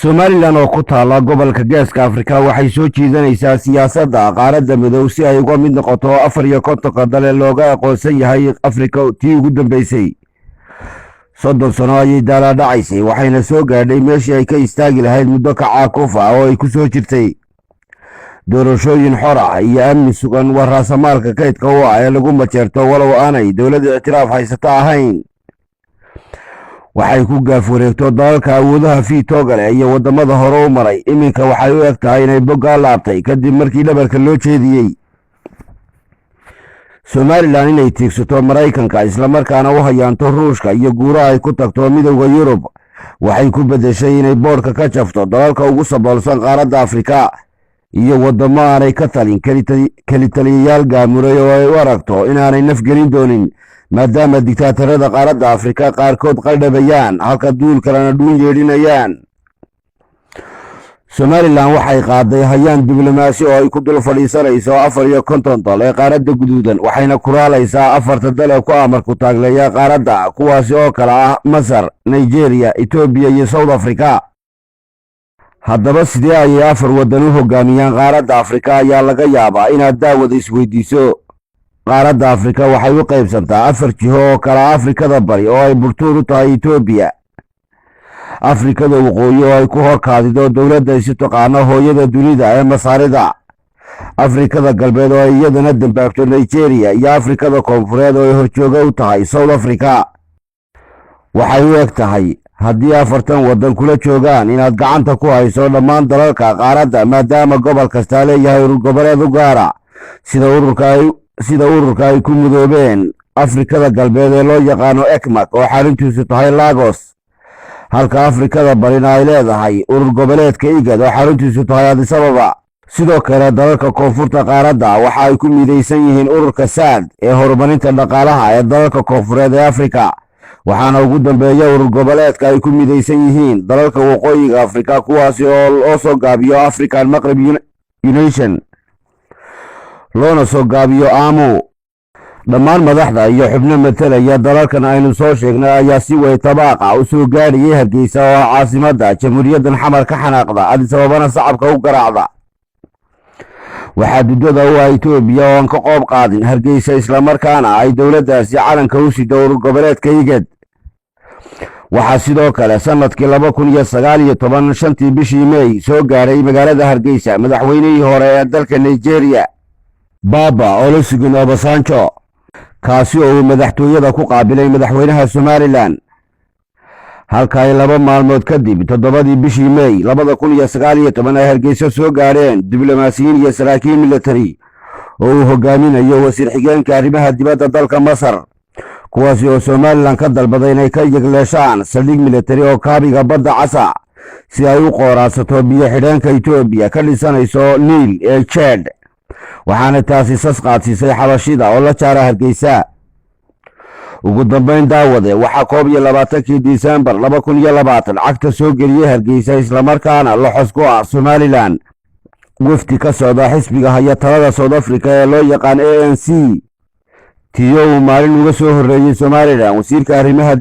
Somaliland oo ku taala gobolka Geeska Afrika waxay soo jiidanaysaa siyaasadda qaaradda madow si ay uga mid noqoto 54-ka dal ee looga aqoonsan yahay Afrika. Tii ugu dambeysay 30 sano ayay daalaadhacaysay, waxayna soo gaadhay meeshii ay ka istaagi lahayd muddo kacaakuf ah oo ay ku soo jirtay. Doorashooyin xor ah iyo amni sugan waa raasamaalka kaydka u ah ee lagu majeerto, walow aanay dowladda ictiraaf haysato ahayn. Waxay ku gaaf wareegto dalalka awoodaha fiitooga leh iyo waddamada hore u maray. Iminka waxay u eg tahay inay boggaa laabtay kadib markii dhabarka loo jeediyey. Somaliland inay tiigsato Maraykanka, islamarkaana u hayaanto Ruushka iyo guuraha ay ku tagto Midowda Yurub, waxay ku beddeshay inay boodhka ka jafto dalalka ugu saboolsan qaaradda Afrika iyo waddamo aanay ka talin kelitaliyayaal gaamuray oo ay u aragto inaanay nafgelin doonin, maadaama digtaatarada qaaradda Afrika qaarkood qaldhabayaan halka duul kalena dhuun yeedhinayaan. Somaliland waxay qaaday hayaan diblomaasi oo ay ku dul fadhiisanayso 54 dal ee qaaradda guduudan, waxayna kuraalaysaa afarta dal ee ku amarku taagleeya qaaradda, kuwaasi oo kale ah Masar, Nigeria, Etoobiya iyo South Africa. Haddaba sidee ayay afar waddan u hogaamiyaan qaaradda Afrika ayaa laga yaabaa inaad daawada isweydiiso. Qaaradda Afrika waxay u qaybsantaa afar jiho oo kala: Afrikada Bari oo ay burtuur u tahay Etoobiya, Afrikada Waqooyi oo ay ku horkaadido dowladda isu taqaano hooyada dunida ee Masaarida, Afrikada Galbeed oo ay iyadana dambaabto Nigeria, iyo Afrikada Koonfureed oo ay horjooga u tahay South Africa. Waxay u eg tahay haddii 40 waddan kula joogaan inaad gacanta ku hayso dhammaan dalalka qaaradda, maadaama gobol kastaa leeyahay urur goboleed u gaara, sida ururka ay ku midoobeen Afrikada Galbeed ee loo yaqaano ECOMOG oo xaruntiisu tahay Lagos, halka Afrikada Barina ay leedahay urur goboleedka IGAD oo xaruntiisu tahay Addis Ababa. Sidoo kale dalalka koonfurta qaaradda waxa ay ku midaysan yihiin ururka SADC ee horumarinta dhaqaalaha ee dalalka koonfureed ee Afrika, waxaana ugu dambeeya urur goboleedka ay ku midaysan yihiin dalalka waqooyiga Afrika, kuwaasi oo loo soo gaabiyo African Maghreb Union, loona soo gaabiyo AMU. Dhammaan madaxda iyo xubno matalaya dalalkan aynu soo sheegnay ayaa si way tabaaqa u soo gaadhayay Hargeysa oo ah caasimadda jamhuuriyaddan Xamar ka xanaaqda, Addis Ababana sacabka u garaacda. Waxaa duddada u ah Etoobiya oo aan ka qoob qaadin Hargeysa, islamarkaana ay dowladdaasi calanka u sido urur goboleedka IGAD. Waxaa sidoo kale sanadkii 2019, 5-tii bishii Mey, soo gaadhay magaalada Hargeysa madaxweynihii hore ee dalka Nigeria, Baba Olusegun Obasanjo, kaasi oo uu madaxtooyada ku qaabilay madaxweynaha Somaliland, halka ay 2 maalmood kadib, 7-dii bishii Mey 2019, ay Hargeysa soo gaadheen diblomaasiyiin iyo saraakiil military oo uu hogaaminayo wasiir xigeenka arrimaha dibadda dalka Masar, kuwaasi oo Somaliland ka dalbaday inay ka yegleeshaan saldhig military oo kaabiga Badda Casa, si ay u qooraadsato biyo xidheenka Etoobiya ka dhisanayso Niil ee GERD. Waxaana taasi sas qaadsiisay Xabashida oo la jaara Hargeysa. Ugu dambeyn, daawade, waxaa 21-kii Disembar 2020 cagta soo geliyey Hargeysa, islamarkaana loxos ku ah Somaliland, wafdi ka socda xisbiga haya talada South Africa ee loo yaqaan ANC, tiyo uu maalin uga soo horreeyey Somaliland wasiirka arrimaha